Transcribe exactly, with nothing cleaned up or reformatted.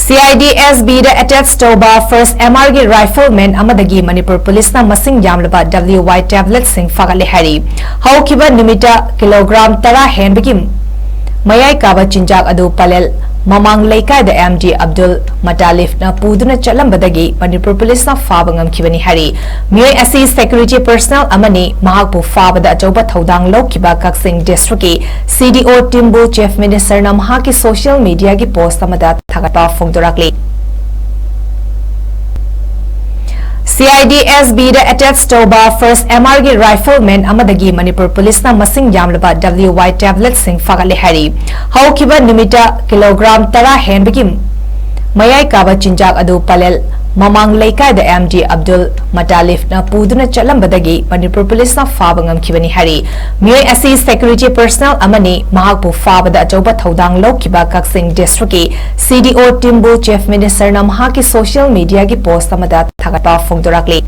C I D S Bꯗ attach ꯇꯧꯕ first M Rꯒꯤ rifleman ꯑꯃꯗꯒꯤ ꯃꯅꯤꯄꯨꯔ ꯄꯨꯂꯤꯁꯅ ꯃꯁꯤꯡ ꯌꯥꯝꯂꯕ W Y tabletꯁꯤꯡ ꯐꯥꯒꯠꯂꯦ ꯍꯥꯏꯔꯤ꯫ ꯍꯧꯈꯤꯕ ꯅꯨꯃꯤꯠꯇ ꯀꯤꯂꯣꯒ꯭ꯔꯥꯝ ꯇꯔꯥ ꯍꯦꯟꯕꯒꯤ ꯃꯌꯥꯏ ꯀꯥꯕ ꯆꯤꯟꯖꯥꯛ ꯑꯗꯨ ꯄꯂꯦꯜ ꯃꯃꯥꯡ ꯂꯩꯀꯥꯏꯗ M D Abdul Matalifꯅ ꯄꯨꯗꯨꯅ ꯆꯠꯂꯝꯕꯗꯒꯤ ꯃꯅꯤꯄꯨꯔ ꯄꯨꯂꯤꯁꯅ ꯐꯥꯕ ꯉꯝꯈꯤꯕꯅꯤ ꯍꯥꯏꯔꯤ꯫ ꯃꯤꯑꯣꯏ ꯑꯁꯤ security personnel ꯑꯃꯅꯤ꯫ ꯃꯍꯥꯛꯄꯨ ꯐꯥꯕꯗ ꯑꯆꯧꯕ ꯊꯧꯗꯥꯡ ꯂꯧꯈꯤꯕ ꯀꯛꯆꯤꯡ districtꯀꯤ C D O teamꯕꯨ Chief Ministerꯅ ꯃꯍꯥꯛꯀꯤ social mediaꯒꯤ post ꯑꯃꯗ ꯊꯥꯒꯠꯄ ꯐꯣꯡꯗꯣꯔꯛꯂꯤ꯫ C I D S Bꯗ attach ꯇꯧꯕ first M Rꯒꯤ rifleman ꯑꯃꯗꯒꯤ ꯃꯅꯤꯄꯨꯔ ꯄꯨꯂꯤꯁꯅ ꯃꯁꯤꯡ ꯌꯥꯝꯂꯕ W Y tabletꯁꯤꯡ ꯐꯥꯒꯠꯂꯦ ꯍꯥꯏꯔꯤ꯫ ꯍꯧꯈꯤꯕ ꯅꯨꯃꯤꯠꯇ ꯀꯤꯂꯣꯒ꯭ꯔꯥꯝ ꯇꯔꯥ ꯍꯦꯟꯕꯒꯤ ꯃꯌꯥꯏ ꯀꯥꯕ ꯆꯤꯟꯖꯥꯛ ꯑꯗꯨ ꯄꯂꯦꯜ ꯃꯃꯥꯡ ꯂꯩꯀꯥꯏꯗ M D Abdul Matalifꯅ ꯄꯨꯗꯨꯅ ꯆꯠꯂꯝꯕꯗꯒꯤ ꯃꯅꯤꯄꯨꯔ ꯄꯨꯂꯤꯁꯅ ꯐꯥꯕ ꯉꯝꯈꯤꯕꯅꯤ ꯍꯥꯏꯔꯤ꯫ ꯃꯤꯑꯣꯏ ꯑꯁꯤ security personnel ꯑꯃꯅꯤ꯫ ꯃꯍꯥꯛꯄꯨ ꯐꯥꯕꯗ ꯑꯆꯧꯕ ꯊꯧꯗꯥꯡ ꯂꯧꯈꯤꯕ ꯀꯛꯆꯤꯡ districtꯀꯤ C D O teamꯕꯨ Chief Ministerꯅ ꯃꯍꯥꯛꯀꯤ social mediaꯒꯤ post ꯑꯃꯗ ꯊꯥꯒꯠꯄ ꯐꯣꯡꯗꯣꯔꯛꯂꯤ꯫